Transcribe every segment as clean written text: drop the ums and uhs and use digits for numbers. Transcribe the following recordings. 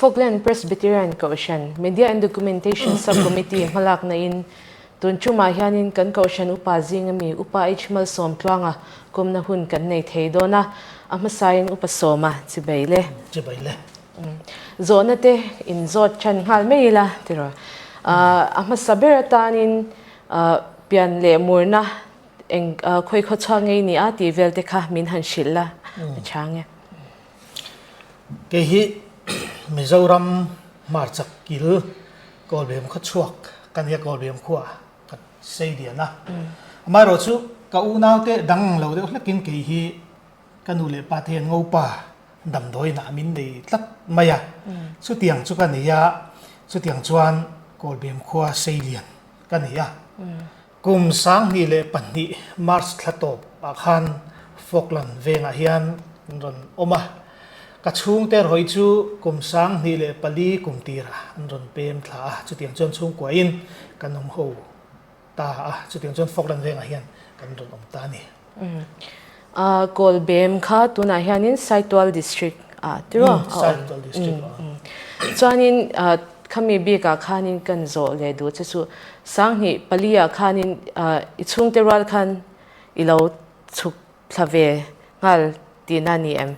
Falkland Presbyterian Kohhran Media and Documentation Sub-Committee hmalakna in tun tumah hianin kan Kohhran Upa zing ami Upa H Malsawmtluanga kawmna hun kan nei thei dawn a, a hmasain Upa Sawma chibai le. Chibai le. Zawhna te in zawt than nghal mai ila tiraw. A hmasa ber atanin pian leh murna eng khawi khaw chhuak ngei ni a tih vel te kha min han hrilh la a chhang e. Kei hi Mizoram hmarchak kil Kawlbem khaw chhuak ka nia Kawlbem khua ka sei dian a. Amaherawhchu ka unaute dang ang lo deuh hlekin kei hi Ka nu leh pa te hian ngopa damdawiinah min nei tlat mai a, chutiang chu ka nei a, chutiang chuan Kawlbem khua Seilian ka nei a. Kum 2002 March thla tawp ah khan Falkland vengah hian an rawn awm a, ka chhungte rawih chu kum 2004 kum tirah an rawn pem thla a, chutiang chuan chhungkuain kan awm ho ta a, chutiang chuan Falkland vengah hian kan rawn awm ta a ni. Kawlbem kha tunah hianin Saitual District ah tiraw a awm. Saitual District ah. Chuanin khami bikah khanin kan zawh leh duh che chu 2004 ah khanin i chhungte rual khan i lo chhuk thla ve nghal tihna a ni em?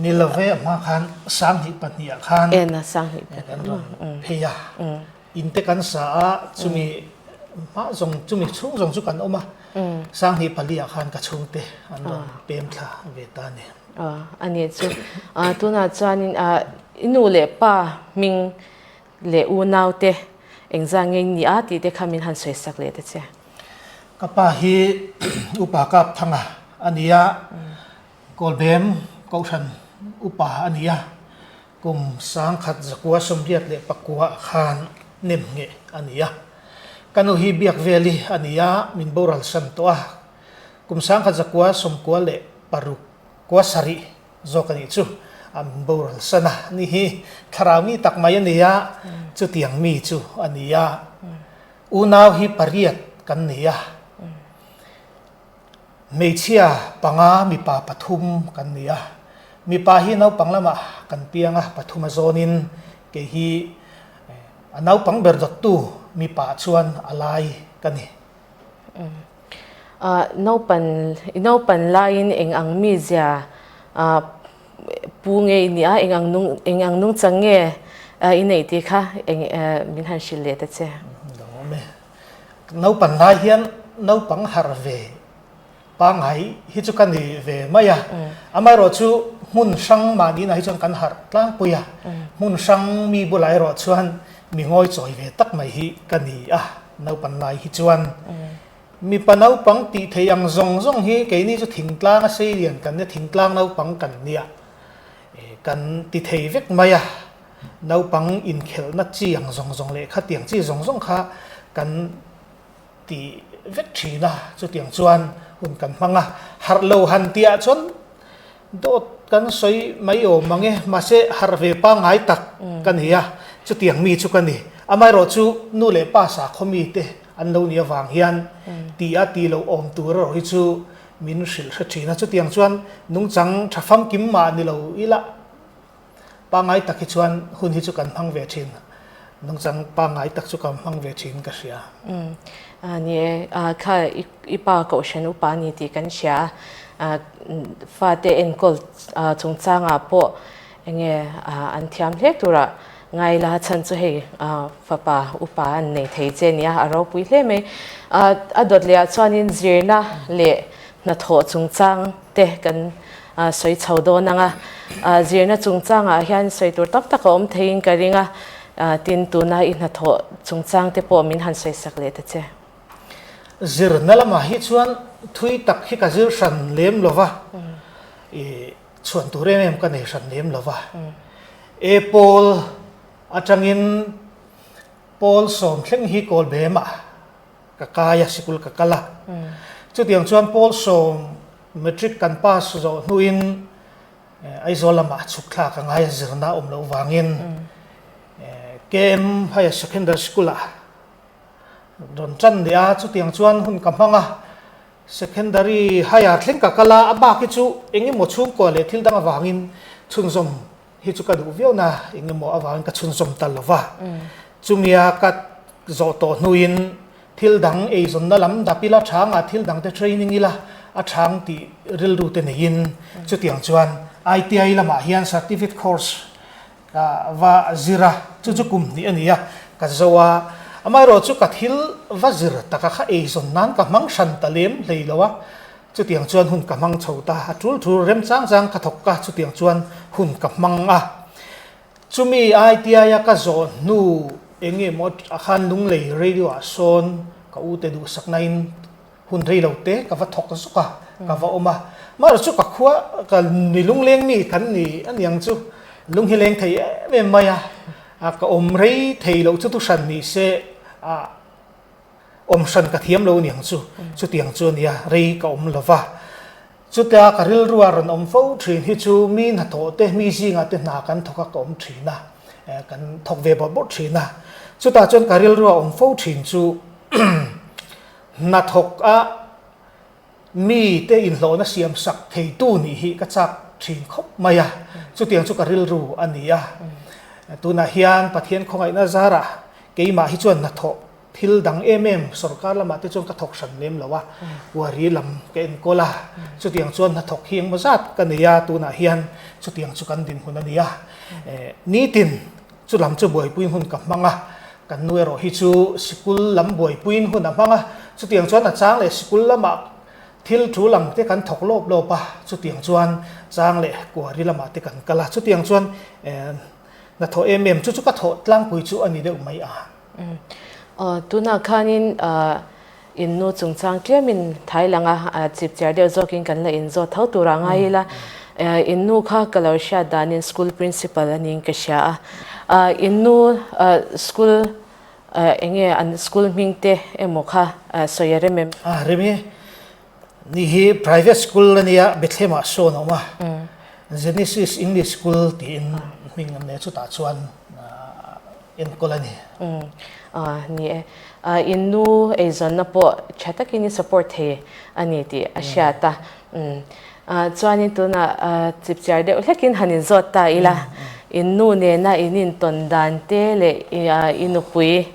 Ni lo ve a hma khan 2002 ah khan En a 2002 kan rawn phei a. In te kan sa a, chumi hma zawng chumi chhung zawng chu kan awm a. 2004 ah khan ka chhungte an rawn pem thla ve ta a ni. A ni chu. Tunah chuanin i nu leh pa hming leh unau te engzah nge ni a tih te kha min han sawi sak leh ta che. Ka pa hi Upa Kapthanga a ni a, Kawlbem Kohhran Upa a ni a, kum 1989 ah khan nem ngheh a ni a. Ka nu hi Biakveli a ni a, min boral san tawh a, kum 1996 kua sarih Zawk a nih chu a min boral san a ni hi thlarau mi tak mai a ni a, chutiang mi chu a ni a. Unau hi pariat kan ni a, hmeichhia panga mipa pathum kan ni a. Mipa hi naupang lamah kan piang a, pathum a zawnin kei hi a naupang ber dawttu mipa chuan a lai ka ni. Naupan i naupan laiin eng ang mizia pu nge i nih a, eng ang nung eng ang nungchang nge i neih tih kha eng min han hrilh leh ta che. Lo awm e. Naupan lai hian naupang harh ve pangngai hi chu ka ni ve mai a. Amaherawh chu hmun hrang mahni inah hi chuan kan harh tlangpui a. Hmun hrang mi bulah erawh chuan mi ngawi chawi ve tak mai hi ka ni a. Naupan lai hi chuan mipa naupang tih theih ang zawng zawng hi keini chu thingtlang a sei lian kan nia, thingtlang naupang kan nia kan ti thei vek mai a, naupang inkhelhna chi ang zawng zawng leh khatiang chi zawng zawng kha kan ti vek thin a, chutiang chuan hun kan hmang a, harh lo han tih ah chuan dawt kan sawi mai awm ang e, mahse harh ve pangngai tak ka ni a, chutiang mi chu ka ni. Amaherawh chu nu leh pa sakhaw mite an lo nih avang hian ti a ti lo awm tur erawh hi chu min hrilh hre thin a, chutiang chuan nungchang tha famkim mah ni lo ila Pangngai tak hi chuan hun hi chu kan hmang ve thin. Nungchang pangngai tak chu kan hmang ve thin ka hria. Umm ni e, kha i pa kohhran upa a ni tih kan hria a, fate enkawl chungchangah pawh enge an thiam hle turah ngai la chhan chu hei fapa upa an nei thei che nia a ropui hle mai. A dawt lehah chuanin zirna leh hnathawh chungchang te kan sawi chho dawn ang a, zirna chungchangah hian sawi tur tam tak a awm theiin ka ring a, tin tuna i hnathawh chungchang te pawh min han sawi sak leh ta che. Zirna lamah hi chuan thui tak hi ka zir hran lem lo va, i chhuan tur em em ka nei hran lem lo va. E pawl atangin pawl sawm thleng hi Kawlbemah ka kai a, sikul ka kal a. Chutiang chuan pawl sawm matric kan pass zawh hnuin Aizawl lamah chhuk thlak a ngai a, zirna awm loh vangin KM Higher Secondary School ah rawn tan leh a, chutiang chuan hun ka hmang a, Secondary Higher thleng ka kal a, a bak hi chu eng emaw chhungkua leh thil dang avangin chhunzawm. hi chu ka duh viau na eng emaw avangin ka chhunzawm ta lo va. Chumia ka zawh tawh hnuin thil dang eizawnna lam dap ila thangah thil dangte training ila a thang tih rilru te neiin chutiang chuan ITI lamah hian certificate course Ka va zir a, chu chu kum hnih a ni a, ka zo a. Amaherawh chu ka thil va zir taka kha eizawn nan ka hmang hran ta lem hlei lo a, chutiang chuan hun ka hmang chho ta. A tul thu rem chang chang ka thawk a, chutiang chuan hun ka hmang a. Chumi ITI a ka zawh hnu eng nge maw a khan Lunglei radio ah sawn ka ute duhsakna in Hun rei lo te ka va thawk zuk a, ka va awm a. Mahrawh chu ka khua, ka ni lungleng mi kan ni a niang chu lung hi leng thei em em mai a, ka awm rei thei loh chu tu hran ni se a awm hran ka thiam lo niang chu, chutiang chu a nia, rei ka awm lo va. Chutia ka rilrua rawn awm fo thin hi chu mi hnathawh te, mi zingah te hna kan thawk a ka awm thin a, kan thawk ve bawrh bawrh thin a. Chutah chuan ka rilrua awm fo thin chu Hnathawk a mi te inhlawhna siam sak theitu nih hi ka chak thin khawp mai a, chutiang chu ka rilru a ni a. Tunah hian Pathian khawngaihna zarah keimah hi chuan hnathawh thil dang em em sorkar lamah te chuan ka thawk hran lem lo a, Kuari lam ka enkawl a, chutiang chuan hnathawk hi engmaw zat ka nei a, tunah hian chutiang chu kan dinhmun a ni a. Nitin Chu lam chu buaipuiin hun ka hmang a, kan nu erawh hi chu sikul lam buaipuiin hun a hmang a, chutiang chuan a chang leh sikul lamah thil tul ang te kan thawk lawp lawp a, chutiang chuan chang leh kuari lamah te kan kal a, chutiang chuan hna thawh em em chu chu ka thawh tlangpui chu a ni deuh mai a. Tunah khanin In nu chungchang tlemin thai lang a, chip chiar deuh zawkin kan la inzawt tho tur a ngai ila. In nu kha ka lo hriat danin school principal a niin ka hria a. In nu school eng nge an school hming te emaw kha sawi a rem em? A rem e. Ni hi private school a nia, Bethlehem ah sawn a awm a. Genesis English School tiin hming an nei a, chutah chuan enkawl a ni. Umm ni e. In nu eizawnna pawh tha takin i support thei a ni tih a hriat a. Umm chuanin tunah chipchiar deuh hlekin han inzawt ta ila, in nu nena in intawn dan te leh i nupui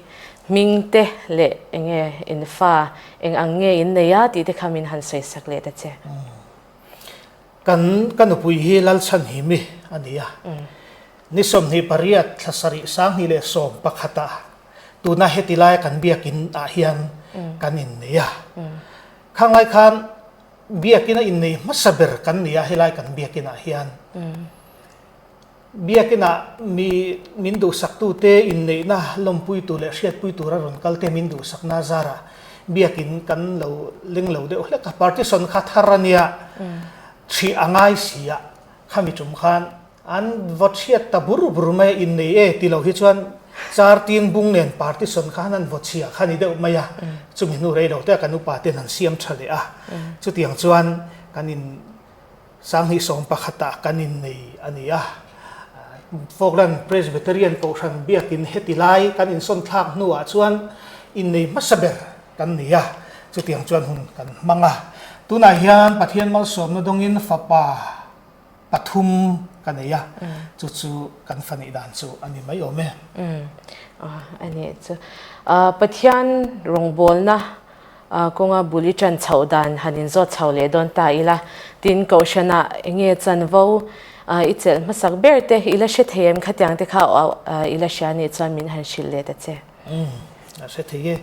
hming te leh eng nge in fa eng ang nge in nei a tih te kha min han sawi sak leh ta che. Kan ka nupui hi Lalchhanhimi a ni a. Ni 28 thla sarih 2011 ah tuna heti laia kan biakin ah hian kan innei a. Khanglai khan biakin a innei hmasa ber kan ni a helai kan biakin ah hian. Biakin ah mi min duhsak tu te inneihna lawmpui tur leh hriatpui tura rawn kal te min duhsakna zarah biakin kan lo leng lo deuh hlek a. Partition kha thar a nia, hrih a ngai si a, khami tum khan An va chhiat ta bur bur mai a, innei e ti lo hi chuan char tin bung nen partition khan an vaw chhia kha ni deuh mai a, chumi hnu rei lo te a kan upa ten an siam tha leh a, chutiang chuan kan in 2011 ah kan innei a ni a. Falkland Presbyterian Kohhran biakin heti lai kan insawn thlak hnuah chuan innei hmasa ber kan ni a, chutiang chuan hun kan hmang a. Tunah hian Pathian malsawmna dawngin fapa pathum ka nei a, chu chu kan fa nih dan chu a ni mai awm e. A nih chu. Pathian rawngbawlna kawnga bul i ṭan chhoh dan han inzawt chho leh dawn ta ila, tin Kohhranah eng nge chanvo i chelh hmasak ber te i la hre thei em? Khatiang te kha i la hria nih chuan min han hrilh leh ta che. Umm, a hre thei e.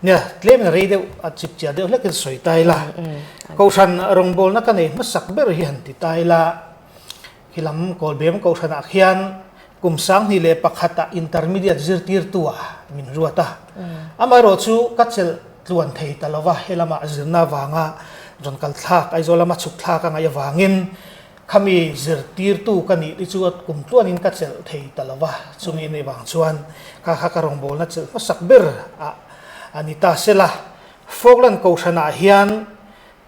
Nia, tlemin rei deuh, a chip chiah deuh hlekin sawi ta ila. Kohhran rawngbawlna ka nei hmasak ber hi han ti ta ila, khilam Kawlbem Kohhranah khian kum 2001 ah intermediate zirtirtu ah min ruat a. Amaherawh chu ka chelh tluan thei ta lova, helamah zirna avanga rawn kal thlak, Aizawl lama chhuk thlak a ngaih avangin Khami zirtirtu ka nih te chu a kum tluanin ka chelh thei ta lo va, chumi anih vang chuan kha kha ka rawngbawlna chelh hmasak ber ah a ni ta sela. Falkland Kohhranah hian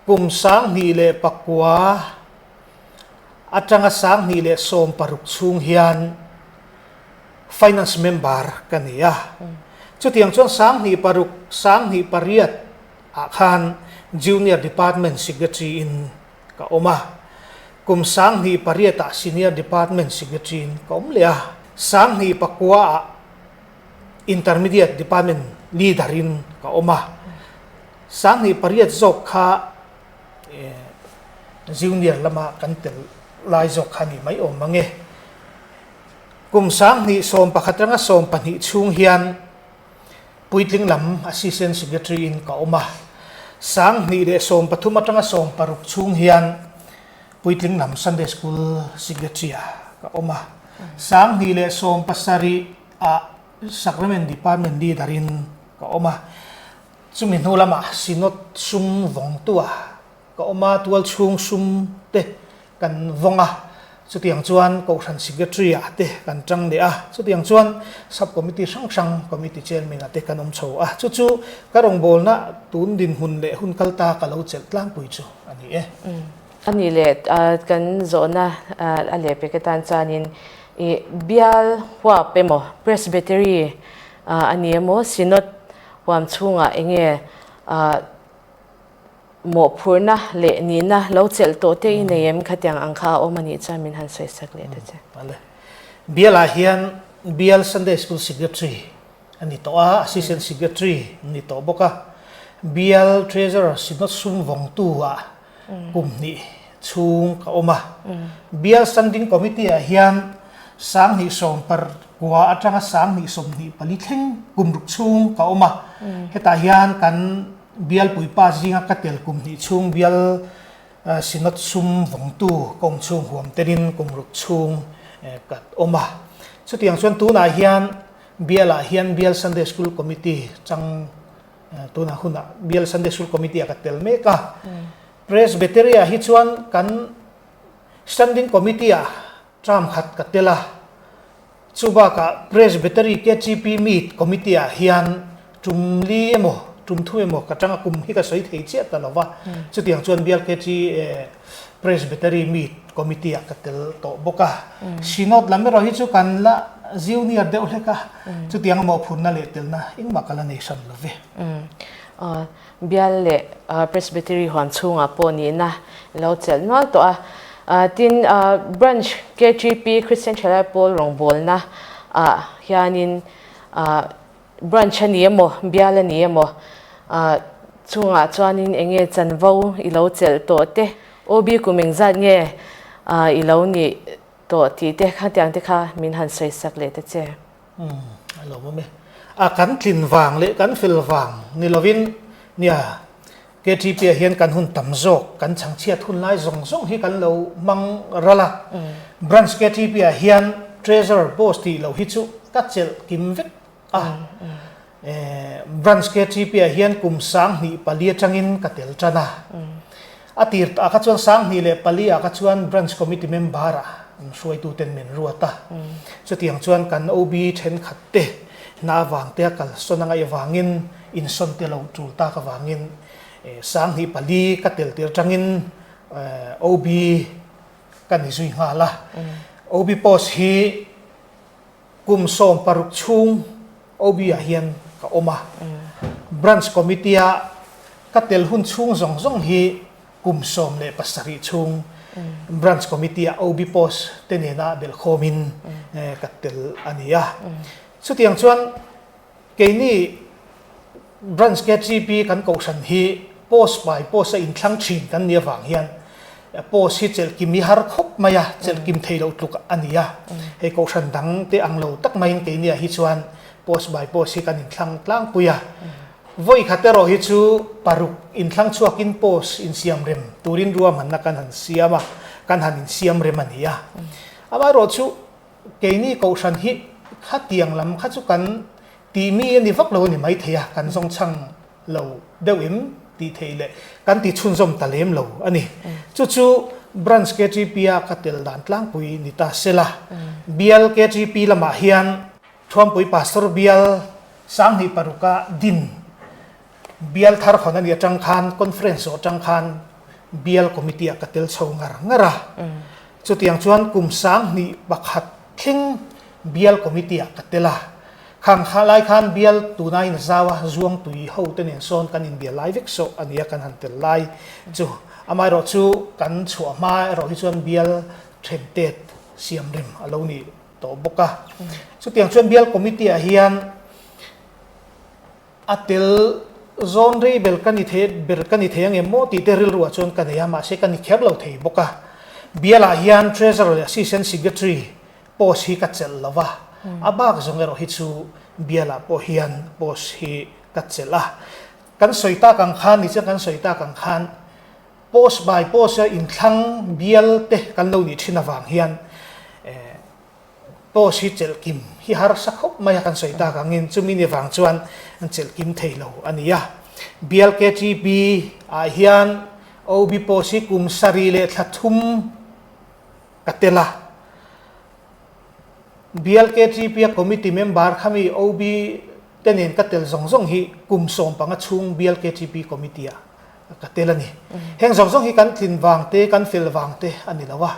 kum 2009 atanga 2016 chhung hian Finance member ka ni a. Chutiang chuan 2006, 2008 ah khan Junior Department Secretary in ka awm a. Kum 2008 ah Senior Department Secretary in ka awm leh a, 2009 ah Intermediate Department Leader in ka awm a, 2008 zawk kha Junior lama kan tel lai zawk kha ni mai awm mang e. Kum 2011 atanga 12 chhung hian Puitling lam Assistant Secretary in ka awm a, 2013 atanga 16 chhung hian Puitling lam Sunday School Secretary ah ka awm a, 2017 ah Sacrament Department Leader in ka awm a, chumi hnu lamah Synod sum vawngtu ah Ka awm a, tualchhung sum te kan vawng a, chutiang chuan Kohhran Secretary ah te kan tang leh a, chutiang chuan Sub Committee hrang hrang Committee Chairman ah te kan awm chho a, chu chu ka rawngbawlna tun dinhmun leh hun kal ta ka lo chelh tlangpui chu a ni e. A nih leh kan zawhna a lehpek atan chuanin i bial huap emaw Presbytery a ni emaw Synod huam chhungah enge Mawhphurhna leh nihna lo chelh tawh te i nei em? Khatiang ang kha a awm a nih chuan min han sawi sak leh ta che. Vale. Bialah hian Bial Sunday School Secretary a ni tawh a, Assistant Secretary a ni tawh bawk a. Bial Treasurer Synod sum vawngtu ah kum hnih chhung ka awm a. Bial Standing Committee ah hian 2019 atanga 2024 thleng kum ruk chhung ka awm a. Hetah hian kan Bial puipa zinga ka tel kum hnih chhung bial Synod sum vawngtu ka awm chhung huam telin kum ruk chhung ka awm a. Chutiang chuan tunah hian bialah hian Bial Sunday School Committee chang tunah hunah Bial Sunday School Committee ah ka tel mek a. Presbytery ah hi chuan kan Standing Committee ah term khat ka tel a. Chu bakah Presbytery KGP Meet Committee ah hian tum li emaw, tum thu emaw ka tanga kum hi ka sawi thei chiah ta lo va. Chutiang chuan Bial KG Presbytery Meet Committee ah ka tel tawh bawk a. Synod lam erawh hi chu kan la junior deuh hlek a, chutiang a mawhphurhna leh telna engmah ka la nei hran lo ve. Bial leh Presbytery huam chhungah pawh nihna lo chelh nual tawh a. Tin, Branch KTP Christian Thalai Pawl rawngbawlna ah hianin Branch a ni emaw, Bial a ni emaw chungah chuanin eng nge chanvo i lo chelh tawh te, OB kum engzat nge i lo nih tawh tih te khatiang te kha min han sawi sak leh ta che. Umm a lo awm e. A kan tlin vang leh kan fel vang ni lovin nia KTP ah hian kan hun tam zawk kan chhangchhiat hun lai zawng zawng hi kan lo hmang ral a. Branch KTP ah hian Treasurer post tih loh hi chu ka chelh kim vek a. Branch KTP ah hian kum 2004 atangin ka tel tan a. A tir ah kha chuan 2004 ah kha chuan Branch Committee member ah an hruaituten min ruat a. Chutiang chuan kan OB thenkhat te hna avang te a kalsawn a ngaih avangin insawn te lo tul tak avangin 2004 ka tel tir atangin OB ka ni zui nghal a. OB post hi Kum 16 chhung OB ah hian ka awm a, Branch Committee a ka tel hun chhung zawng zawng hi kum 17 chhung Branch Committee ah OB post te nena belhkhawmin ka tel a ni a. Chutiang chuan Keini Branch KTP kan kohhran hi post by post a inthlang thin kan nih avang hian post hi chelhkim hi har khawp mai a, chelhkim thei loh tluk a ni a. Hei kohhran dang te ang lo tak maiin keiniah hi chuan post by post hi kan inthlang tlangpui a. Vawi khat erawh hi chu paruk inthlang chhuakin post insiam rem turin ruahmanna kan han siam a, kan han insiam rem a ni a. Amaherawhchu Keini kohhran hi khatiang lam kha chu kan tihmi a ni vak lo a ni maithei a, kan zawngchhang lo deuh em tih theih leh kan ti chhunzawm ta lem lo a ni. Chu chu Branch KTP a ka tel dan tlangpui ni ta se la, Bial KTP lamah hian Thuampui Pastor Bial 2006 a din Bial thar hawn a nih atang khan conference zawh atang khan Bial committee ah ka tel chho ngar ngar a. Chutiang chuan kum 2001 thleng Bial committee ah ka tel a. Khang kha lai khan Bial tunain a zau a, Zuangtui ho te nen sawn kan inbial lai vek sawh a nia kan han tel lai chu Amaherawhchu kan chhuah hma erawh hi chuan bial then tet siam rem a lo ni tawh bawk a. Chutiang chuan bial committee ah hian a tel zawn rei bel ka ni thei ber ka ni thei ang em maw tih te rilru ah chuan ka nei a, mahse ka ni kher lo thei bawk a. Bial ah hian Treasurer leh Assistant Secretary post hi ka chelh lo va, a bak zawng erawh hi chu bial ah pawh hian post hi ka chelh a. Kan sawi tak ang khan, ni chiang kan sawi tak ang khan post by post a inthlang bial te kan lo nih thin avang hian post hi chelh kim hi harsa khawp mai a kan sawi tak angin chumi ni vang chuan an chelh kim thei lo a ni a. Bial KTP ah hian OB post hi kum sarih leh thla thum ka tel a. Bial KTP a committee member khami OB te nen ka tel zawng zawng hi kum 15 chhung Bial KTP committee ah ka tel a ni. Heng zawng zawng hi kan tlin vang te, kan fel vang te a ni lo a,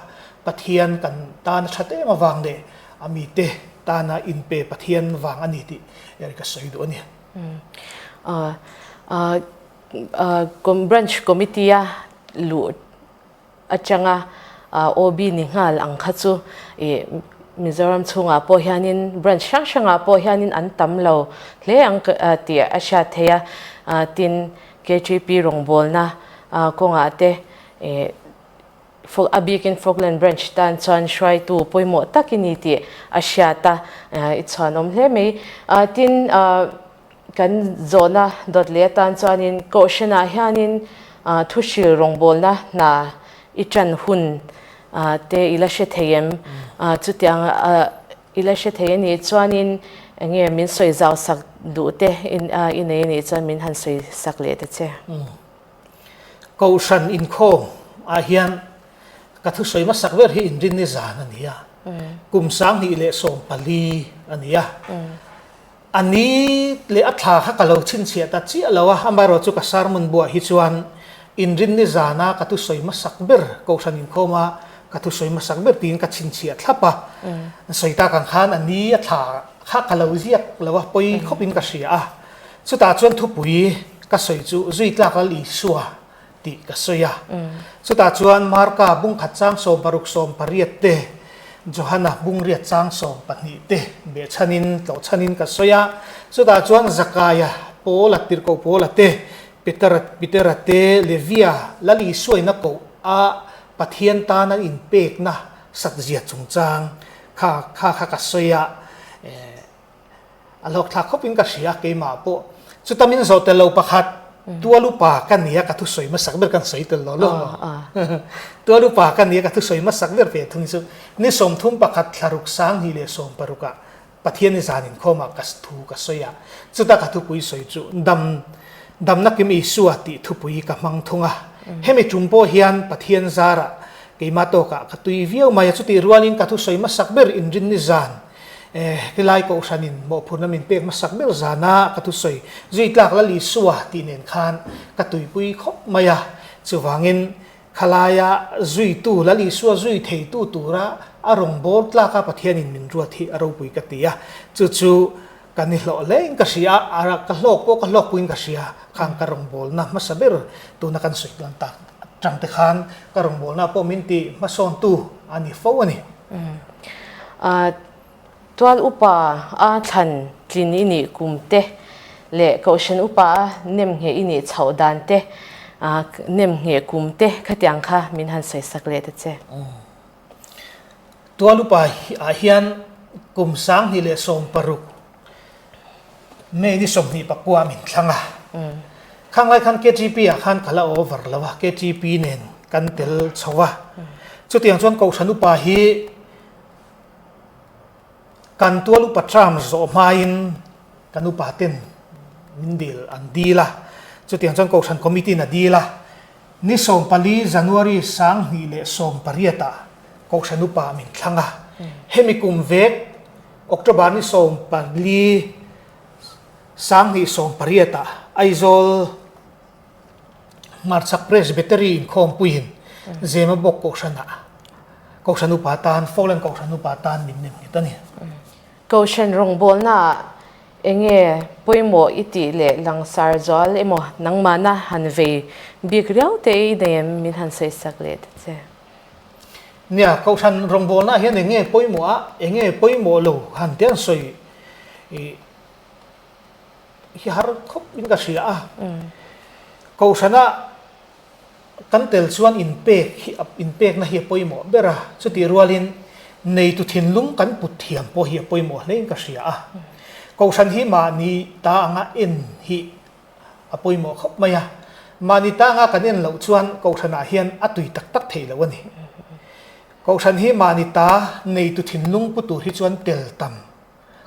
Pathian kan tana that em avang leh a mite tana inpe Pathian vang a ni tih ka sawi duh a ni. Branch Committee a luh atanga OB ni nghal ang kha chu ih Mizoram chhungah pawh hianin branch hrang hrangah pawh hianin an tam lo hle ang tih a hriat theih a, tin KTP rawngbawlna kawngah te ih a bikin Falkland branch tan chuan hruaitu pawimawh tak i ni tih a hriat a, i chhuanawm hle mai. Tin Kan zawhna dawt leh atan chuanin Kohhranah hianin thuhril rawngbawlna hna i ṭan hun te i la hre thei em? Chutiang i la hre thei a nih chuanin eng nge min sawi zau sak duh te i nei a nih chuan min han sawi sak leh ta che. Kohhran inkhawm ah hian ka thusawi hmasak ber hi inrinni zan a ni a, kum 2014 a ni a. A ni leh a thla kha ka lo chhinchhiah ta chiah lo a, amaherawh chu ka sermon buah hi chuan inrinni zana ka thusawi hmasak ber, Kohhran inkhawma ka thusawi hmasak ber tiin ka chhinchhiah thlap a. Sawi tak ang khan a ni a thla kha ka lo ziak lo a, pawi khawpin ka hria a. Chutah chuan thupui ka sawi chu zui tlak Lal Isua tih ka sawi a. Chutah chuan Marka bungkhat chang 16 18 te, Johana bungriat chang 12 te behchhanin tlawhchhanin ka sawi a. Chutah chuan Zakaia, Paula, Tirhkoh Paula te, Petera, Petera te, Levia, Lal Isuaina koh a Pathian tan an inpekna satzia chungchang kha kha kha ka sawi a. A hlawkthlak khawpin ka hria keimah pawh. Chuta min zawh tel lo pakhat, tual upa ka nia ka thusawi hmasak ber kan sawi tel lo lo. Tual upa ka nia ka thusawi hmasak ber ve thung chu ni 31 thlaruk 2016 ah Pathian i zan inkhawmah ka thu ka sawi a. Chuta ka thupui sawi chu dam damna kim Isua tih thupui ka hmang thung a. Hemi tum pawh hian Pathian zarah keimah tawkah ka tui viau mai a. Chutih rualin ka thusawi hmasak ber inrinni zan Helai Kohhranin mawhphurhna min pek hmasak ber zana ka thusawi zui tlak Lal Isua tih nen khan ka tuipui khawp mai a. Chuvangin khalaia zuitu Lal Isua zui theitu tura a rawngbâwl tlaka Pathianin min ruat hi a ropui ka ti a. Chu chu ka ni hlawh hlein ka hria a, ka hlawk pawh ka hlawkpuiin ka hria. Khang ka rawngbâwlna hmasa ber tuna kan sawi dawn tak atang te khan ka rawngbâwlna pawh min ti hmasawntu a ni fo a ni. Tual upa a thlan tlin i nih kum te leh Kohhran upa a nemngheh i nih chhoh dan te, nemngheh kum te khatiang kha min han sawi sak leh ta che. Tual upa ah hian kum 2016 May ni 29 min thlang a. Khang lai khan KTP ah khan ka la over lo a, KTP nen kan tel chho a. Chutiang chuan Kohhran upa hi kan tual upa term zawh hmain kan upa ten min dil an dil a. Chutiang chuan Kohhran Committee in a dil a. Ni 14 January 2018 ah Kohhran upa min thlang a. Hemi kum vek October ni 14 2018 ah Aizawl Hmarchhak Presbytery inkhawmpuiin Zemabawk Kohhranah Kohhran Upa tan, Fallen Kohhran Upa tan min nem nghet a ni. Kohhran rawngbawlnaah. Enge pawimawh i tih leh langsar zual emaw nangmahna han vei bik riau te i nei em min han sawisak leh ta che. Nia, Kohhran rawngbawlnaah hian enge pawimawh a, enge pawimawh lo han te an sawi hi har khawp in ka hria a. Kohhrana Kan tel chuan inpek hi inpekna hi a pawimawh ber a, chutih rualin neitu thinlung kan put thiam pawh hi a pawimawh hlein ka hria a. Kohhran hi mahni ta anga en hi a pawimawh khawp mai a, mahni ta anga kan en loh chuan kohhranah hian a tui tak tak thei lo a ni. Kohhran hi mahni ta neitu thinlung pu tur hi chuan tel tam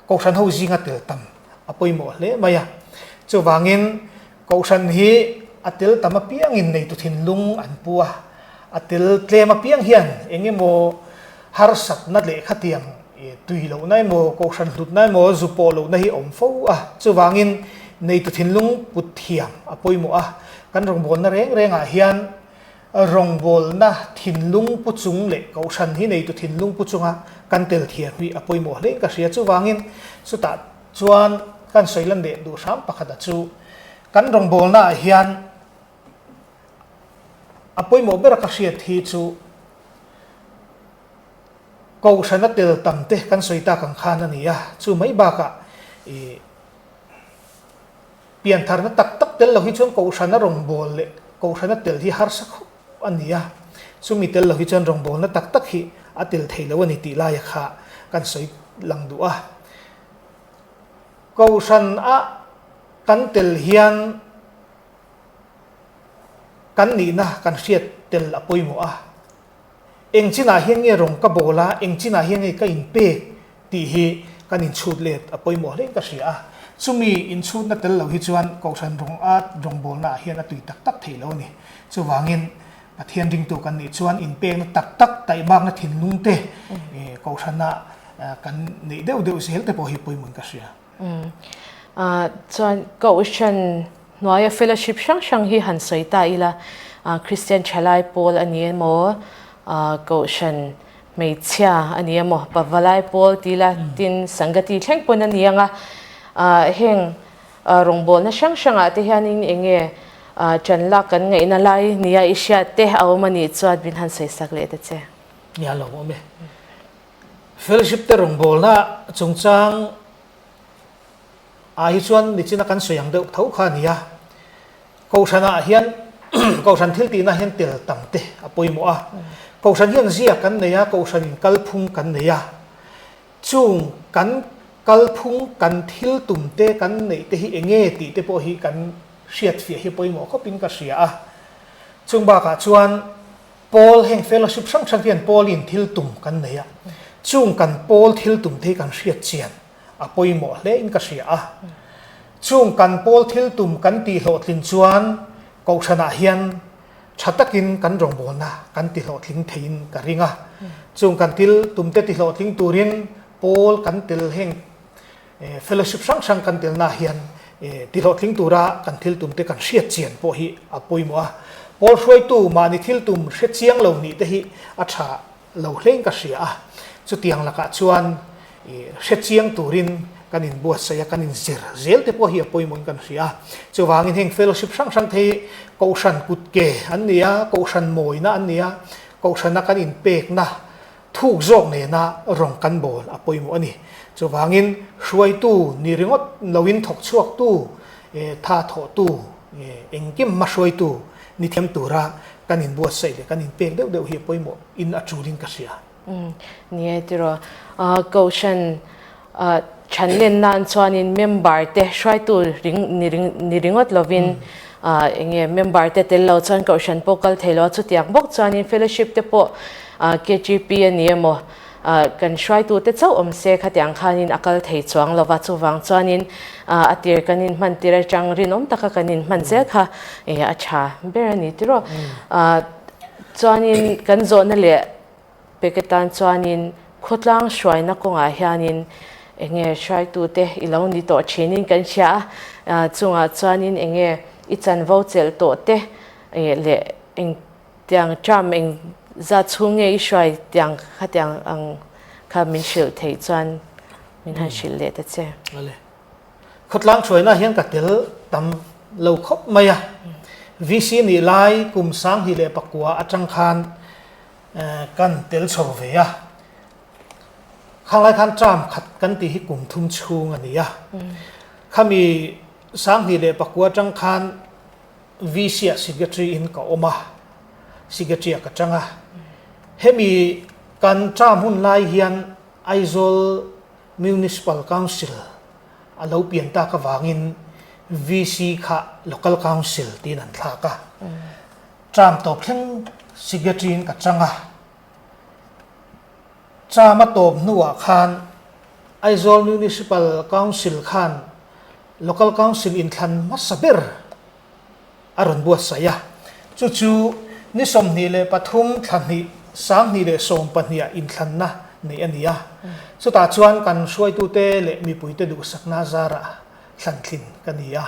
Kohhran ho zinga tel tam a pawimawh hle mai a. Chuvangin Kohhran hi a tel tam apiangin neitu thinlung an pu a, a tel tlem apiang hian eng emaw harsatna leh khatiang tui lohna emaw, Kohhran hlutna emaw, zu pawh lohna hi a awm fo a. Chuvangin neitu thinlung put thiam a pawimawh a. Kan rawngbawlna reng rengah hian Rawngbawlna thinlung pu chung leh Kohhran hi neitu thinlung pu chunga kan tel thiam hi a pawimawh hlein ka hria. Chuvangin chutah chuan kan sawi lan leh duh hram pakhata chu kan rawngbawlnaah hian a pawimawh bera ka hriat hi chu Kohhrana tel tam te kan sawi tak ang khan a ni a. Chu mai bakah ih Piantharna tak tak tel lo hi chuan Kohhrana rawngbâwl leh Kohhrana tel hi harsa khawp a ni a, chumi tel lo hi chuan rawngbâwlna tak tak hi a tel thei lo a ni tih laia kha kan sawi lang duh a. Kohhrana kan tel hian kan nihna kan hriat tel a pawimawh a. Eng chinah hian nge rawng ka bawl a, eng chinah hian nge ka inpek tih hi kan inchhut let a pawimawh hlein ka hria a. Chumi inchhutna tel lo hi chuan Kohhran rawng a rawngbawlna ah hian a tui tak tak thei lo a ni. Chuvangin Pathian ringtu kan nih chuan inpekna tak tak, taihmakna thinlung te Kohhrana kan neih deuh deuh zel te pawh hi pawimawhin ka hria. Chuan Kohhran hnuaia fellowship hrang hrang hi han sawi ta ila, Kristian thalai pawl a ni emaw, Kohhran hmeichhia a ni emaw, pavalai pawl ti ila tin Sangati thleng pawn a ni ang a. Heng rawngbawlna hrang hrangah te hianin eng nge ṭan lak kan ngaihna lai nia i hriat te a awm a nih chuan min han sawi sak leh ta che. Nia lo awm e. Fellowship te rawngbawlna chungchang ah hi chuan nichina kan sawi ang deuh tho kha a ni a. Kohhran ah hian Kohhran thil tihna hian tel tam te a pawimawh a. Kohhran hian ziak kan nei a, Kohhran in kalphung kan nei a. Chung kan kalphung kan thil tum te kan neih te hi enge tih te pawh hi kan hriatfiah hi pawimawh khawpin ka hria a. Chung bakah chuan Pawl, heng fellowship hrang hrang hian pawlin thil tum kan nei a, chung kan pawl thil tum te hi kan hriat chian a pawimawh hle in ka hria a. Chung kan pawl thil tum kan tih hlawhtlin chuan Kohhranah hian tha takin kan rawngbawlna kan ti hlawhtling theiin ka ring a. Chung kan thil tum te ti hlawhtling turin pawl kan tel heng Fellowship hrang hrang kan telnaah hian tihlawhtling tura kan thil tumte kan hriat chian pawh hi a pawimawh a. Pawl hruaitu mahni thil tum hre chiang lo nih te hi a tha lo hlein ka hria a. Chutiang lakah chuan hre chiang turin kan inbuatsaih a, kan inzir zel te pawh hi a pawimawhin kan hria a. Chuvangin heng fellowship hrang hrang te hi Kohhran kutke an ni a, Kohhran mawina an ni a, Kohhrana kan inpekna Thuk zawk nena rawng kan bawl a pawimawh a ni. Chuvangin hruaitu ni ringawt loin thawk chhuaktu, tha thawhtu, engkim hma hruaitu ni thiam tura kan inbuatsaih leh kan inpek deuh deuh hi a pawimawh in a tulin ka hria. Ni e tiraw. Kohhran Chhan len nan chuanin member te hruaitu ni ringawt lovin eng nge member te tel lo chuan kohhran pawh kal thei lo a, chutiang bawk chuanin fellowship te pawh KGP a ni emaw kan hruaitu te chauh awm se khatiang khanin a kal thei chuang lova, chuvang chuanin a tir kan inhman tir atang rinawm taka kan inhman zel kha a tha ber a ni tiraw. Chuanin kan zawhna leh Peke tan chuanin khawtlang hruaina kawngah hianin eng nge hruaitute i lo ni tawh thinin kan hria a, chungah chuanin eng nge i chanvo chelh tawh te leh eng tiang term eng zat chhung nge i hruai tiang khatiang ang kha min hrilh theih chuan min han hrilh leh ta che. Ale. Khawtlang hruaina hian ka tel tam lo khawp mai a. VC nih lai kum 2009 atang khan kan tel chho ve a. Khanglai khan term khat kan tih hi kum thum chhung a ni a. Khami 2009 atang khan VC ah secretary in ka awm a, secretary ah ka tang a. Hemi kan term hun lai hian Aizawl Municipal Council a lo pian tak avangin VC kha Local Council tiin an thlak a. Term tawp thleng secretary in ka tang a. Term a tawp hnuah khan Aizawl Municipal Council khan Local Council inthlan hmasa ber a rawn buatsaih a, chu chu ni 23 thla hnih 2012 ah inthlanna neih a ni a, chutah chuan kan hruaitute leh mipuite duhsakna zarah thlantlin ka ni a,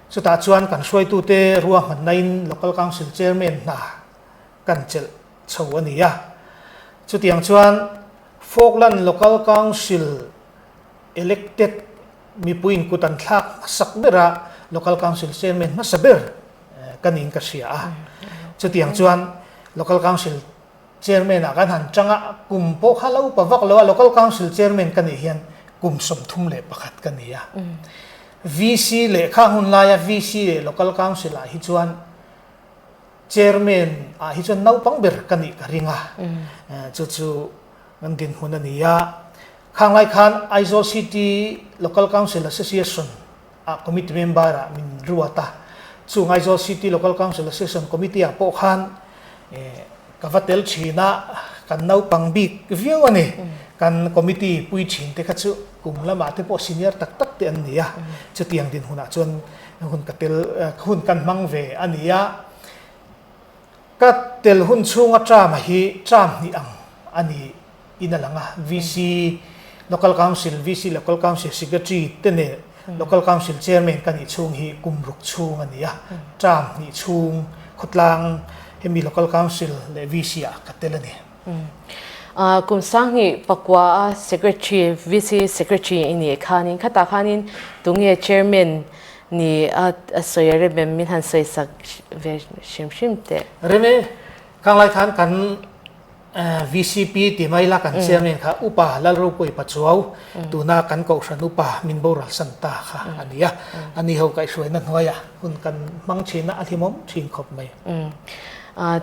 chutah chuan kan hruaitute ruahmannain Local Council Chairman hna kan chelh chho a ni a, chutiang chuan Falkland Local Council Elected mipuiin kut an thlak hmasak ber a, Local Council Chairman hmasa ber ka niin ka hria a. Chutiang chuan Local Council Chairman ah kan han tang a, kum pawh kha la upa vak lo a, Local Council Chairman ka nih hian kum 31 ka ni a. VC leh kha hun laia VC leh Local Council ah hi chuan Chairman ah hi chuan naupang ber ka nih ka ring a, chu chu kan dinhmun a ni a. Khang lai khan Aizawl City Local Council Association ah committee member ah min ruat a, chung Aizawl City Local Council Association committee ah pawh khan ka va tel thin a, kan naupang bik viau a ni. Kan committee pui thin te kha chu kum lamah te pawh senior tak tak te an ni a, chutiang dinhmunah chuan hun ka tel hun kan hmang ve a ni a. Ka tel hun chhunga term a hi term hnih ang a ni in a lang a, VC, Local Council, VC Local Council Secretary te nen Local Council Chairman ka nih chhung hi kum ruk chhung a ni a, term hnih chhung khawtlang hemi Local Council leh VC ah ka tel a ni. Kum 2009 a Secretary, VC Secretary i nih khanin khatah khanin tunge Chairman ni a sawi a rem em min han sawi sak ve hrim hrim teh. Rem e, khang lai khan kan VCP ti mai la kan chairman kha Upa Lalropuii Pachuau tuna kan Kohhran Upa min boral san ta kha a ni a, a ni ho kaihhruaina hnuaiah hun kan hmang thin a, a hlimawm thin khawp mai.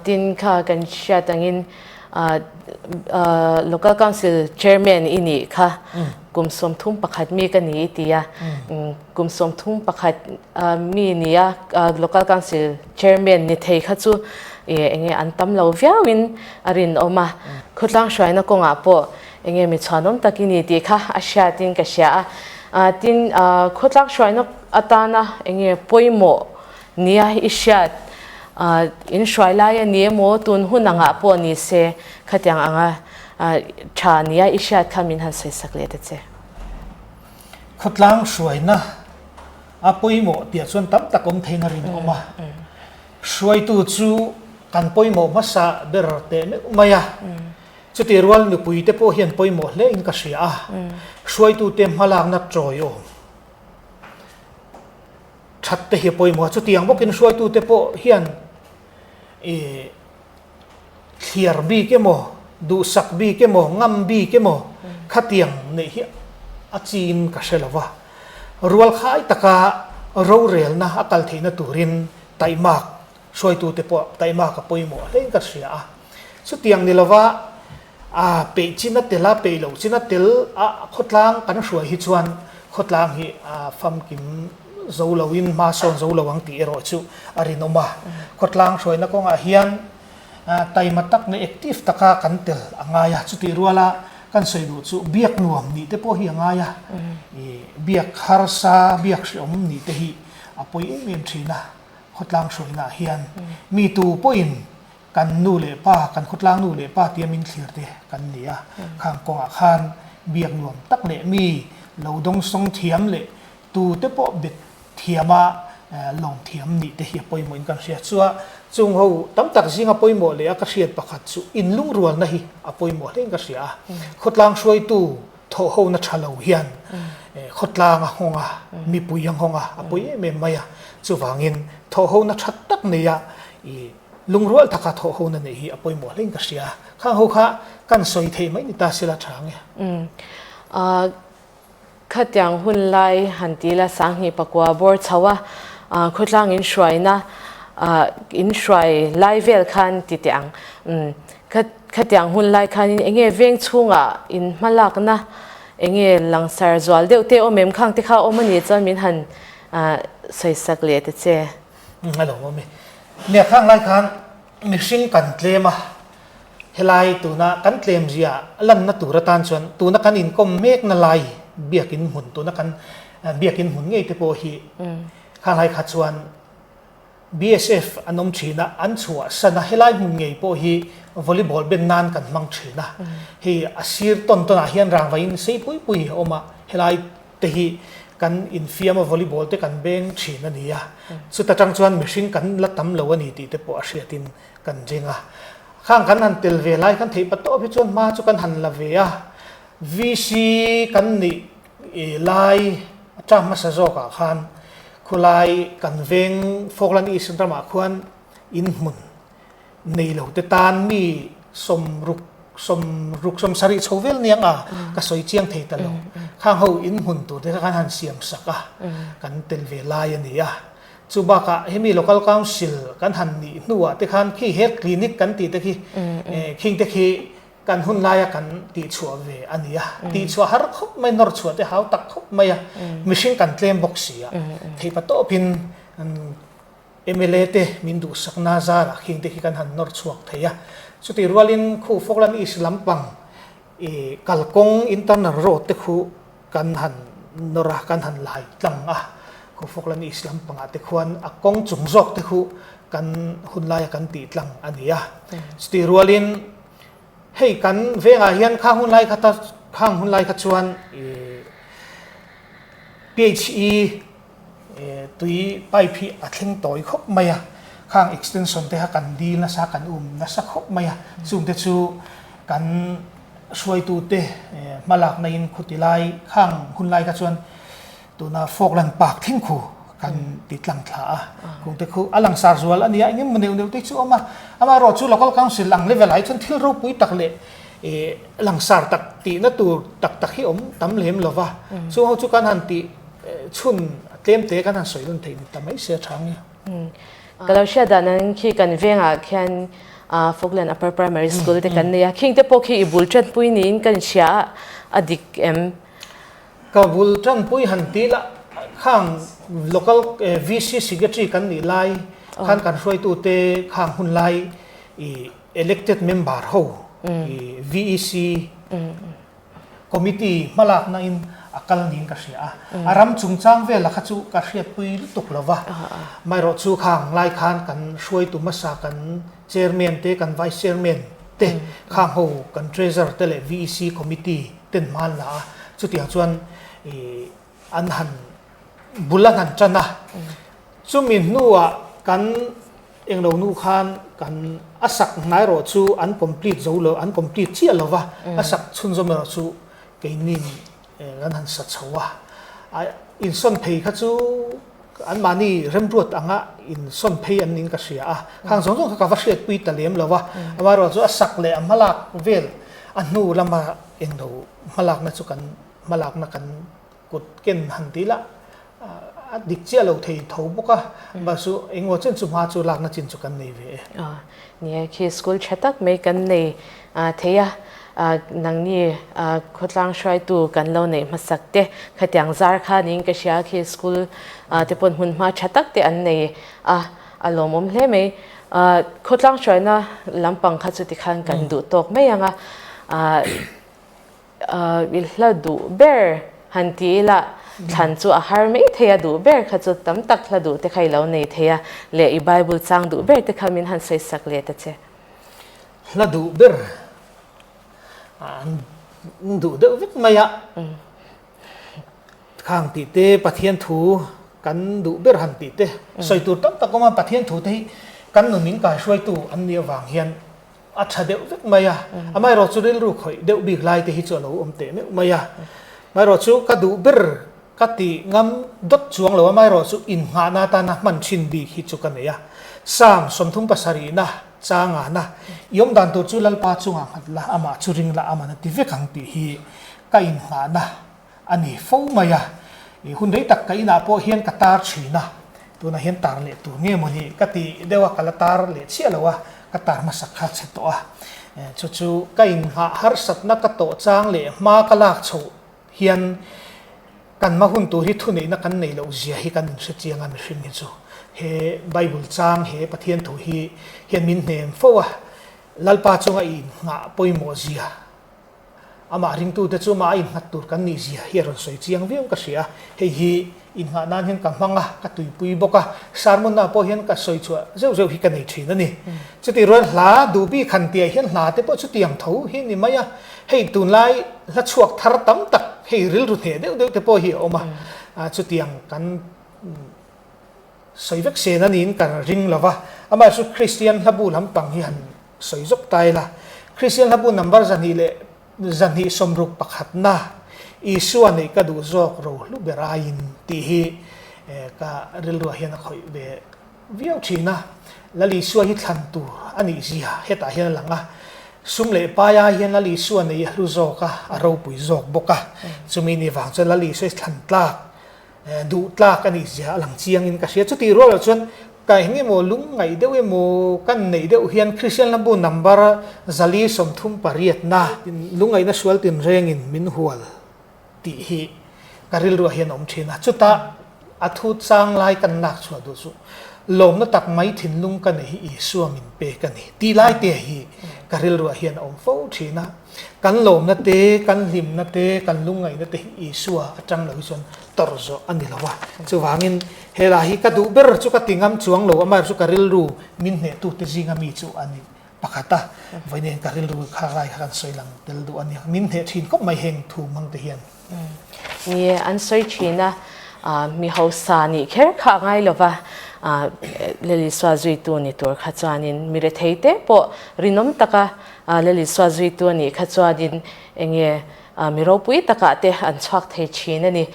Tin kha kan hriat angin Local Council Chairman i nih kha kum 31 mi ka ni i ti a, kum 31 mi ni a Local Council Chairman ni thei kha chu enge an tam lo viauin a rinawm a, khawtlang hruaina kawngah pawh enge mi chhuanawm tak i ni tih kha a hriatin ka hria a, tin khawtlang hruaina atana enge pawimawh nia i hriat in hruai lai a ni emaw tun hun angah pawh ni se khatiang anga tha nia i hriat kha min han sawi sak leh ta che. Khawtlang hruaina a pawimawh tih ah chuan tam tak awm theiin a rinawm a, hruaitu chu kan pawimawh hmasa ber teh meuh mai a, chutih rual mipui te pawh hian pawimawh hle in ka hria a, hruaitute hmalakna tawiawm that te hi a pawimawh a, chutiang bawkin hruaitute pawh hian ih thliar bik emaw, duhsak bik emaw, ngam bik emaw khatiang neih hi a chiin ka hre lo va. Rualkhai taka rorelna a kal theihna turin taihmak hruaitute pawh taihmak a pawimawh hlein ka hria a. Chutiang ni lova a peih chin a tel a, peih loh chin a tel a khawtlang kan hruai hi chuan khawtlang hi a famkim zo loin hma sawn zo lo ang tih erawh chu a rinawm a. Khawtlang hruaina kawngah hian taima tak leh active taka kan tel a ngai a, chutih ruala kan sawi duh chu biak nuam nih te pawh hi a ngai a, biak harsa, biak hreawm nih te hi a pawi em em thin a, khawtlang hruainaah hian mi tu pawhin kan nu leh pa, kan khawtlang nu leh pa tia min thlir te kan ni a, khang kawngah khan biak nuam tak leh mi lo dawngsawng thiam leh Tu te pawh bet thiam a lawm thiam nih te hi a pawimawh in kan hria. Chua chung ho tam tak zinga pawimawh leh a ka hriat pakhat chu inlungrualna hi a pawimawh hle in ka hria a. Khawtlang hruaitu Thawhhona tha lo hian khawtlang a nghawng a, mipui a nghawng a, a pawi em em mai a. Chuvangin thawhhona tha tak neia i lungrual taka thawhhona neih hi a pawimawh hlein ka hria. Khang ho kha kan sawi theih mai ni ta sela tha ang e. Khatiang hun lai han ti la Sanghnih pakua bawr chho a, khawtlang in hruaina in hruai lai vel khan ti teh ang. Khatiang hun lai khanin eng nge veng chhungah in hmalakna eng nge langsar zual deuh te awm em khang te kha awm a nih chuan min han sawisak leh ta che. A lo awm e. Nia khang lai khan mihring kan tlem a, helai tuna kan tlem zia lanna tur atan chuan tuna kan inkawm mekna lai biakin hmun tuna kan biakin hmun ngei te pawh hi khang lai kha chuan BSF an awm thin a, an chhuahsan a, helai hmun ngei pawh hi volleyball ben nan kan hmang thin a. Hei a sir tawn tawnah hian rangvaiin sei pui pui a awm a, helai te hi kan infiam a volleyball te kan beng thin a ni a. Chuta tang chuan mihring kan la tam lo a ni tih te pawh a hriatin kan ring a. Khang kan han tel ve lai khan theih patawp hi chuan hma chu kan han la ve a, VC kan nih lai term hmasa zawkah khan khulai kan veng Falkland East ramah khuan inhmun nei lo te tan mi sawmruk sawmruk sawmsarih chho vel niang a ka sawi chiang thei ta lo. Khang ho inhmun tur te kha kan han siam sak a, kan tel ve lai a ni a. Chu bakah hemi Local Council kan han nih hnuah te khan khi Health Clinic kan tih te khi khing te khi Kan hun laia kan tihchhuah ve a ni a, tihchhuah har khawp mai, nawr chhuah te hau tak khawp mai a, mihring kan tlem bawk si a, theihpa tawpin mla te min duhsakna zarah khing te khi kan han nawr chhuak thei a. Chutih rualin khu Falkland East lampang i kalkawng internal road te khu kan han nawr a, kan han lai tlang a, khu Falkland East lampangah te khuan a kawng chung zawk te khu kan hun laia kan tih tlang a ni a. Chutih rualin Hei kan vengah hian khang hun lai kha ta khang hun lai kha chuan PHE tui pipe hi a thleng tawi khawp mai a, khang extension te kha kan dil nasa kan um nasa khawp mai a, chungte chu kan hruaitute hmalakna in khuti lai khang hun lai kha chuan Tuna Falkland Park thleng khu kan ti tlang thla a, kungte khu a langsar zual a nia, engemaw neuh neuh te chu a awm a, amaherawh chu Local Council ang level ah hi chuan thil ropui tak leh langsar tak tihna tur tak tak hi awm tam lem lo va, chung ho chu kan han tih chhun tlem te kan han sawi lun theih ni ta mai se a tha ang e. Ka lo hriat dan ang khi kan vengah khian Falkland Upper Primary School te kan nei a, khing te pawh khi i bul tanpui niin ka inhria a, a dik em? Ka bul tanpui han ti la, khang local VC secretary kan nih lai khan kan hruaitute khang hun lai i elected member ho i VEC committee hmalakna in a kal niin ka hria a, a ram chungchang vela kha chu ka hriatpui lutuk lo va, amaherawh chu khang lai khan kan hruaitu hmasa kan chairman te kan vice chairman te khang ho kan treasurer te leh VEC committee ten hma an la a, chutiang chuan ih an han bul an han tan a, chumi hnuah kan englo nu khan kan a sak hnai erawh chu an complete zo lo, an complete chiah lo va, a sak chhunzawm erawh chu keini an han sa chho a, a insawn phei kha chu anmahni remruat anga insawn phei an niin ka hria a, khang zawng zawng kha ka va hriatpui ta lem lo va, amaherawh chu a sak leh a hmalak vel a hnu lama englo hmalakna chu kan hmalakna kan kut ken han tih lah a dik chiah lo thei tho bawk a, mahse engemaw chen chu hma chu lakna chin chu kan nei ve e. Nia khi school tha tak mai kan nei thei a, nangni khawtlang hruaitu kan lo neih hmasak te khatiang zar kha niin ka hria khi school te pawn hmun hma tha tak te an nei a, a lawmawm hle mai. Khawtlang hruaina lampang kha chu tikhan kan duh tawk mai ang a. I hla duh ber han ti ila thlan chu a har mai thei a, duh ber kha chu tam tak hla duh te kha i lo nei thei a, leh i Bible chang duh ber te kha min han sawi sak leh ta che. Hla duh ber an duh deuh vek mai a, khang tih te Pathian thu kan duh ber han tih te sawi tur tam tak awm a, Pathian thu te hi kan nun in kaihruaitu an nih avang hian. a tha deuh vek mai a, amaherawh chu rilru khawih deuh bik lai te hi chu a lo awm teh meuh mai a. Amaherawh chu ka duh ber ka ti ngam dawt chuang lo, amaherawh chu innghahna atana hman thin bik hi chu ka nei a. Psalm 37na changana i awm dan tur chu Lalpa chungah nghat la, amah chu ring la, aman a ti vek ang tih hi ka innghahna a ni fo mai a, i hun rei tak ka inah pawh hian ka tar thin a, tunah hian tar leh tur nge maw ni ka ti deuh a, ka la tar leh chiah lo a, ka tar hmasak kha chhe tawh a, chu chu ka inghah harsatna ka tawh chang leh hma ka lak chhoh hian kan hma hun tur hi thuneihna kan neih loh zia hi kan inhre chiang a mihring hi chu he Bible chang he Pathian thu hi hian min hnem fo a, Lalpa chunga i inghah pawimawh zia Amah ringtute chu amah a innghat tur kan nih zia hi a rawn sawi chiang viau ka hria. Hei hi inngah nan hian ka hmang a, ka tuipui bawk a, sermon ah pawh hian ka sawi chhuah zeuh zeuh hi ka nei thin a ni. Chutih rual hla duh bik han tihah hian hla te pawh chutiang tho hi ni mai a, hei tunlai hla chhuak thar tam tak hei rilru hneh deuh deuh te pawh hi a awm a, chutiang kan sawi vek sen a niin ka ring lo va, amaherawhchu Kristian hlabu lampang hi han Sawi zawk ta ila, Kristian hlabu number 261 na Isua neih ka duh zawk ro hlu ber aiin tih hi ka rilruah hian a khawih ve viau thin a. Lal Isua hi thlan tur a nih zia hetah hian a lang a. Sum leh pai ai hian Lal Isua neih a hlu zawk a, a ropui zawk bawk a. Chumi ni vang chuan Lal Isua hi thlan tlak Duh tlak a nih zia a lang chiangin ka hria. Chutih rual loh chuan ka eng emaw lungngaih deuh emaw kan neih deuh hian Kristian lambu number 438 na lungngaihna sual tinrengin min hual tih hi ka rilruah hian a awm thin a. Chutah a thu chang lai kan lak chhuah duh chu lawmna tak mai thinlung ka neih hi Isua min pek a ni tih lai te hi ka rilruah hian a awm fo thin a. Kan lawmna te, kan hlimna te, kan lungngaihna te hi Isua atang lo hi chuan tawrh zawh a ni lo a. Chuvangin he lah hi ka duh ber chu ka ti ngam chuang lo, amaherawhchu chu ka rilru min hnehtute zinga mi chu a ni pakhat a. Vawiin ka rilru kha lai kha kan sawi lang tel duh a nia. Min hneh thin khawp mai heng thu hmang te hian. Ni e, an sawi thin a, mi hausa nih kher kha a ngai lo va, Lalisua zuitu ni tur kha chuanin mi rethei te pawh rinawm taka Lalisua zuitu a nih kha chuanin enge mi ropui takah te an chhuak thei thin a ni.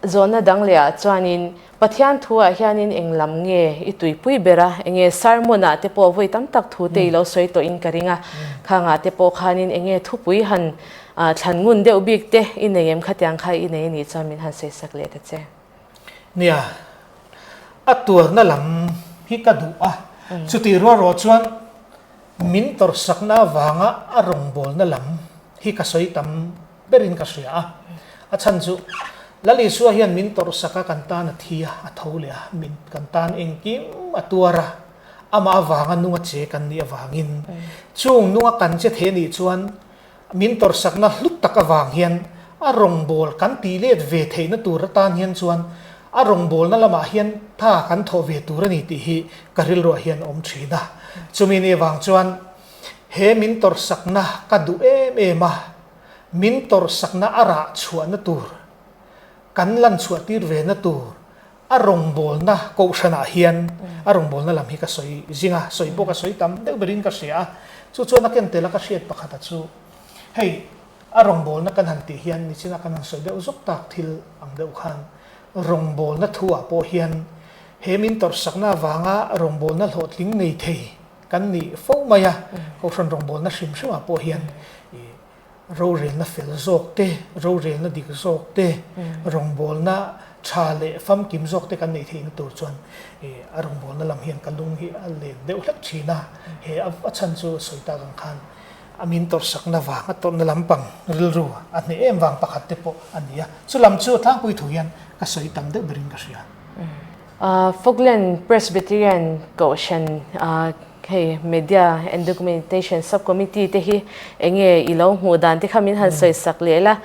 Zawhna dang leh ah chuanin Pathian thu ah hianin eng lam nge i tuipui ber a, enge sermon ah te pawh vawi tam tak thu te i lo sawi tawh in ka ring a, khang ah te pawh khanin enge thupui han thlan ngun deuh bik te i nei em khatiang kha i nei a nih chuan min han sawi sak leh ta che. Nia, a tuarna lam hi ka duh a, chutih rual ruah chuan min tawrhsakna avanga a rawngbawlna lam hi ka sawi tam berin ka hria a. A chhan chu Lal Isua hian min tawrhsak a, kan tan a thi a, a tho leh a, min kan tan engkim a tuar a, amah avanga nunga che kan nih avangin chung nunga kan che thei anih chuan min tawrhsakna hlut tak avang hian a rawngbâwl kan tih let ve theihna tur atan hian chuan a rawngbâwlna lamah hian tha kan thawh ve tur a ni tih hi ka rilruah hian a awm thin a. Chumi ni avang chuan he min tawrhsakna ka duh em em a, Min tawrhsakna a rah chhuahna tur, kan lan chhuah tir ve na tur a rawngbawlna kohhranah hian a rawngbawlna lam hi ka sawi zing a, sawi pawh ka sawi tam deuh berin ka hria a. Chu chuan a ken tel a ka hriat pakhata chu hei a rawngbawlna kan han tih hian nichina kan han sawi deuh zawk tak thil ang deuh khan rawngbawlna thu ah pawh hian he min tawrhsakna avanga rawngbawlna hlawhtling nei thei Kan nih fo mai a, Kohhran rawngbawlna hrim hrimah pawh hian rorelna fel zawk te, rorelna dik zawk te, rawngbawlna tha leh famkim zawk te kan neih theihna tur chuan a rawngbawlna lam hian ka lung hi a len deuh hlek thin a. He a chhan chu sawi tak ang khan a min tawrhsakna vang, a tawrhna lampang rilru a hneh em vang pakhat te pawh a ni a. Chu lam chu tlangpui thu hian ka sawi tam deuh berin ka hria. Falkland Presbyterian Kohhran hei Media and Documentation Sub-Committee te hi enge i lo hmuh dan te kha min han sawi sak leh la,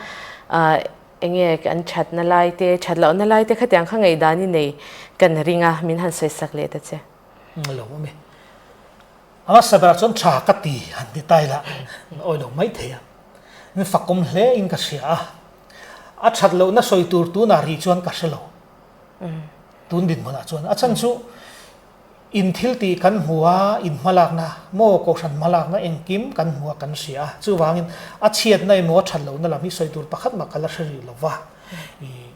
enge an thatna lai te, that lohna lai te khatiang kha ngaihdan i nei kan ring a, min han sawi sak leh ta che. Lo awm e. A hmasa berah chuan tha ka ti han ti ta ila, awi lo mai thei a, min fakawm hle in ka hria a, a that lohna sawi tur tunah rih chuan ka hre lo. Tun dinhmunah chuan a chhan chu In thil tih kan hmu a, in hmalakna maw kohhran hmalakna engkim kan hmu a kan hria a, chuvangin a chhiatna emaw a that lohna lam hi sawi tur pakhat mah ka la hre rih lo va, ih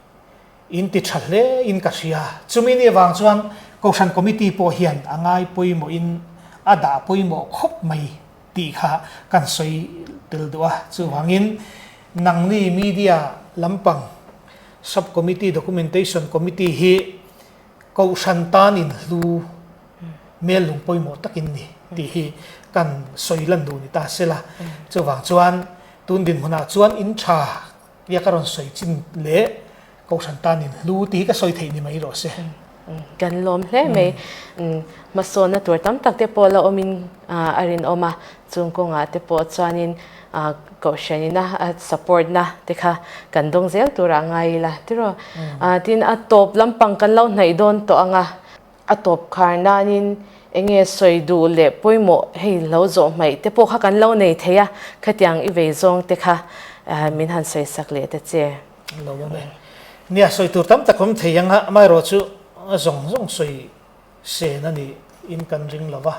in ti tha hle in ka hria. Chumi ni avang chuan kohhran committee pawh hian a ngai pawimawhin a dah pawimawh khawp mai tih kha kan sawi tel duh a, chuvangin nangni media lampang sub committee documentation committee hi Kohhran tan inhlu mel lung pawimawh takin ni tih hi kan sawi lan duh ni ta se la. Chuvang chuan tun dinhmunah chuan in tha tia ka rawn sawi chin leh Kohhran tan inhlu tih hi ka sawi theih ni mai rawh se. Kan lawm hle mai. Hmasawnna tur tam tak te pawh la awmin a rinawm a, chung kawngah te pawh chuanin Kohhran ina a support na te kha kan dawng zel turah ngai ila tiraw. Tin a tawp lampang kan lo hnaih dawn tawh ang a, a tawp khar nanin enge sawi duh leh pawimawh hei lo zawh hmaih te pawh kha kan lo nei thei a, khatiang i vei zawng te kha min han sawi sak leh ta che. Lo awm e. Nia sawi tur tam tak awm thei ang a, amaherawhchu a zawng zawng sawi sen a nih in kan ring lo va.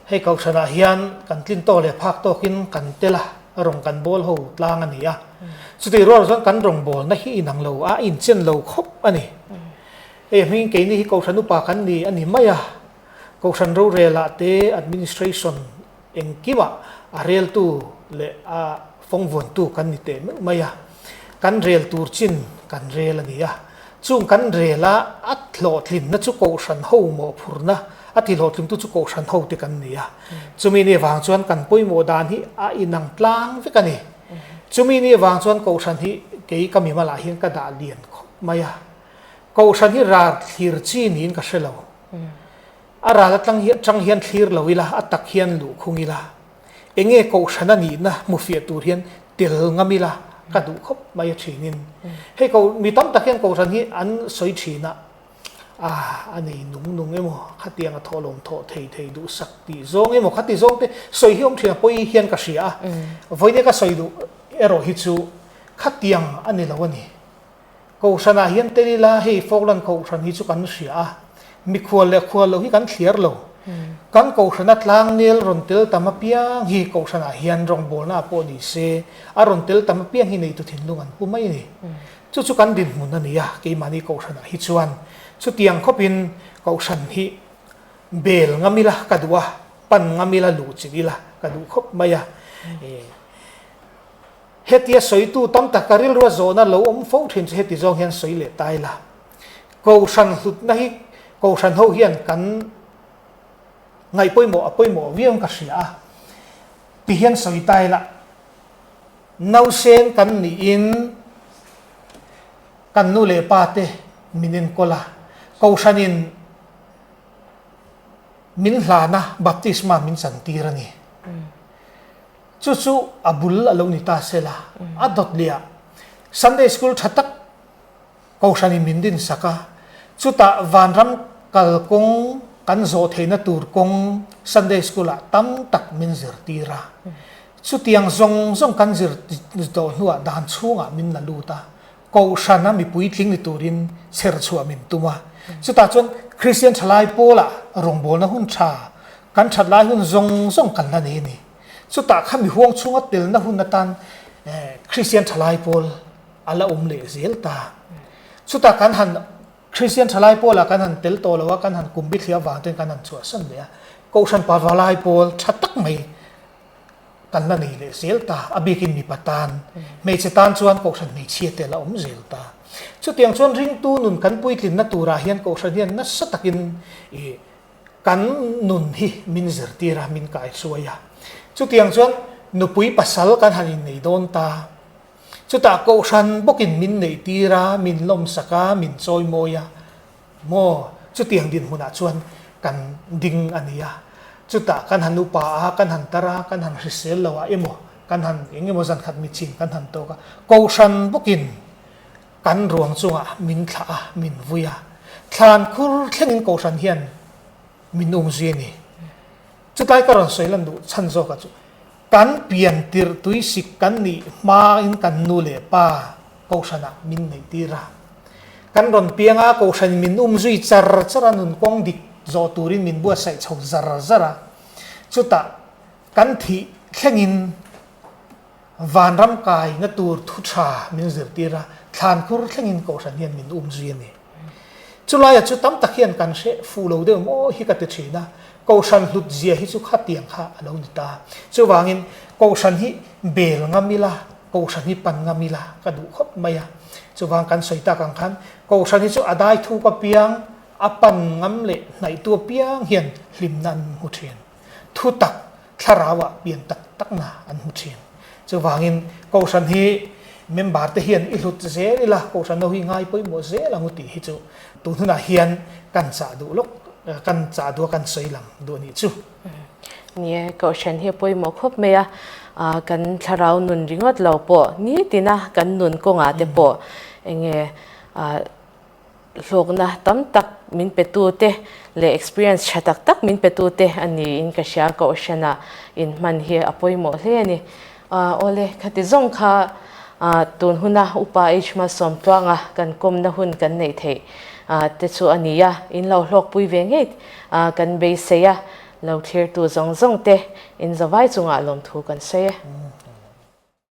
Hei Kohhranah hian kan tlin tawk leh phak tawkin kan tel a, rawng kan bawl ho tlang a ni a. Chutih rual chuan kan rawngbawlna hi inang lo a, a inchen lo khawp a ni. Hei a hming keini hi Kohhran upa kan ni a ni mai a, Kohhran rorelah te administration Engkimah a reltu leh a fawngvuantu kan ni teh meuh mai a, kan rel tur chin kan rel a ni a. Chung kan rel a, a hlawhtlinna chu Kohhran ho mawhphurna, a ti hlawhtlingtu chu Kohhran ho te kan ni a. Chumi ni avang chuan kan pawimawh dan hi a inang tlang vek a ni. Chumi ni avang chuan Kohhran hi kei ka mimalah hian ka dah lian khawp mai a. Kohhran hi ral thlir chi niin ka hre lo. A ral atang hi atang hian thlir lo ila, a tak hian luh khung ila, enge kohhran a nihna hmu fiah tur hian tel ngam ila ka duh khawp mai a thinin. Hei ko mi tam tak hian kohhran hi an sawi thin a, ah a nei nung nung emaw khatiang a thawhlawm thawh thei thei duhsak tih zawng emaw khati zawng te sawi hi awm thin a pawi hian ka hria a. Vawiin ka sawi duh erawh hi chu khatiang a ni lo a ni. Kohhranah hian tel ila hei Falkland Kohhran hi chu kan hria a, mikhual leh khual lo hi kan thliar lo. Kan Kohhrana tlangnel rawn tel tam apiang hi Kohhranah hian rawngbawlna ah pawh ni se, a rawn tel tam apiang hi neitu thinlung an pu mai a ni. Chu chu kan dinhmun a ni a, keimahni Kohhranah hi chuan chutiang khawpin Kohhran hi bel ngam ila ka duh a, pan ngam ila luhchilh ila ka duh khawp mai a. Hetia sawitu tam tak ka rilrua zawhna lo awm fo thin chu heti zawng hian sawi leh ta ila. Kohhran hlutna hi Kohhran ho hian kan ngaih pawimawh a pawimawh viau in ka hria a. Ti hian sawi ta ila, Nausen kan niin kan nu leh pa te min enkawl a, Kohhranin min hlana baptisma min chantir a ni. Chu chu a bul a lo ni ta se la, a dawt leh ah Sunday School tha tak Kohhran in min din sak a, chutah vanram kal kawng kan zawh theihna tur kawng Sunday School ah tam tak min zirtir a. Chutiang zawng zawng kan zir tawh hnuah dan chhungah min la lut a, Kohhran a mipui tling ni turin chher chhuah min tum a. Chutah chuan Kristian thalai pawlah rawngbawlna hun tha kan that lai hun zawng zawng kan la nei a ni. Chutah kha mi huang chhunga telna hun atan Kristian thalai pawl a la awm leh zel ta. Chutah kan han Kristian thalai pawlah kan han tel tawh lo a, kan han kum bithliah avang ten kan han chhuahsan leh a. Kohhran pavalai pawl tha tak mai kan la nei leh zel ta, a bikin mipa tan, hmeichhe tan chuan Kohhran hmeichhia te la awm zel ta. Chutiang chuan ringtu nun kan puitlinna turah hian Kohhran hian nasa takin ih kan nun hi min zirtir a, min kaihruai a. Chutiang chuan nupui pasal kan han innei dawn ta. Chutah Kohhran bawkin min neihtir a, min lawmsak a, min chawimawi a. Maw, chutiang dinhmunah chuan kan ding a ni a. Chutah kan han upa a, kan han tar a, kan han hrisel lo a emaw, kan han eng emaw zankhat mitchhin kan han tawk a. Kohhran bawkin kan ruang chungah min thlah a, min vui a. Thlan khur thlengin Kohhran hian min umzui a ni. Chutlai ka rawn sawi lan duh chhan zawkah chu kan pian tirh tuisik kan nih hmain kan nu leh pa Kohhranah min neih tir a. Kan rawn piang a, Kohhranin min umzui char char a, nun kawng dik. zawh turin min buatsaih chho zar zar a, chutah kan thih thlengin vanram kaina tur thu tha min zirtir a, thlankhur thlengin kohhran hian min um zui a ni. Chulaia chu tam tak hian kan hre fuh lo deuh maw hi ka ti thin a, kohhran hlut zia hi chu khatiang kha a lo ni ta. Chuvangin kohhran hi bel ngam ila, kohhran hi pan ngam ila ka duh khawp mai a. Chuvang kan sawi tak ang khan kohhran hi chu a dai thuk apiang, a pan ngam leh hnaihtu apiang hian hlimna an hmu thin. Thu tak thlarauah pian tak takna an hmu thin. Chuvangin kohhran hi member te hian i hlut zel ila, kohhran ho hi ngai pawimawh zel ang u tih hi chu tun hunah hian kan chah duh lawk, kan chah duh a kan sawi lang duh a nih chu. Ni e, kohhran hi a pawimawh khawp mai a, kan thlarau nun ringawt lo pawh nitina kan nun kawngah te pawh enge Hlawkna tam tak min petu te leh experience tha tak tak min petu te a niin ka hria kohhranah inhman hi a pawimawh hle a ni. Awle, khati zawng kha tun huna Upa H Malsawmtluanga kan kawmna hun kan neih theih te chu a ni a, in lo hlawkpui ve ngei kan beisei a, lo thlirtu zawng zawng te in zavai chungah lawmthu kan sawi e.